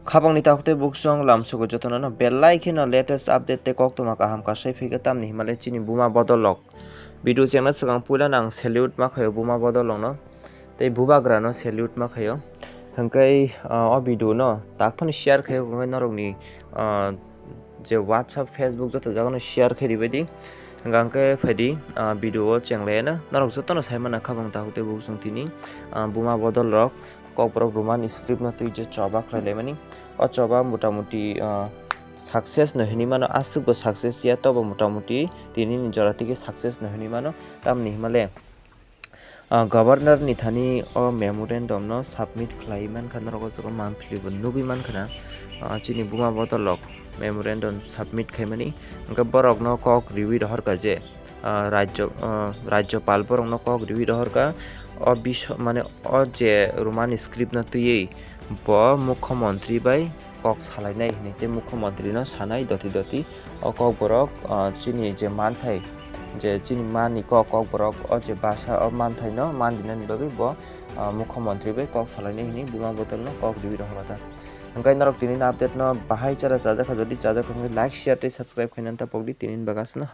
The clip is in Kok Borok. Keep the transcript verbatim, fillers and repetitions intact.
Khabangni takhuk tei buksong lamsugo jotono no belai kheno latest update tei koktwma kaham kasai phikha, tamni himale chini buma bodol rok. Video chengna swkang puila nang salute ma khaio buma bodol rok no tei bubagra no salute ma khaio. Hwnkhe, ah, o video no tak phano share khaio, hwnkhe norokni, ah, je WhatsApp, Facebook joto jaga no share khai ribai di. Hwnkhe phaidi, ah, video o chenglaina norok jotono sai mana khabang takhuk tei buksong tini, ah, buma bodol rok. Kokborok Roman script no twi je choba khlai laimani. O choba motamuti, ah, success no hinwi mano, aswk bo success ya, tobo motamuti tini ni jora tike success no hinwi mano. Tamni himale, ah, governor ni thani o memorandum no submit khlai mankha, norok o jaga monthly bo nugwi mankha na, ah, chini buma bodol rok memorandum submit khaimani. Hwnkhe borok no kok riwi rohorkha je, ah, rajyo, ah, rajyopal borokno kok riwi rohorkha. O biso-, mane o je Roman script no twiwi bo mukhyamantri bai kok salainai hinwi tei mukhyamantri no sanai doti doti o kokborok, ah, chini je manthai, je chini mani kok, kokborok o je basa o manthai no mandinani bagwi bo, ah, mukhyamantri bai kok salainai hinwi buma bodol no kok riwi rohorkha ta. Hwnkhe norok tini ni update no bahai chara chajakha, jodi chajakha hwnkhe like, share tei subscribe khainani ta pokdi tini ni bagwi aswkno.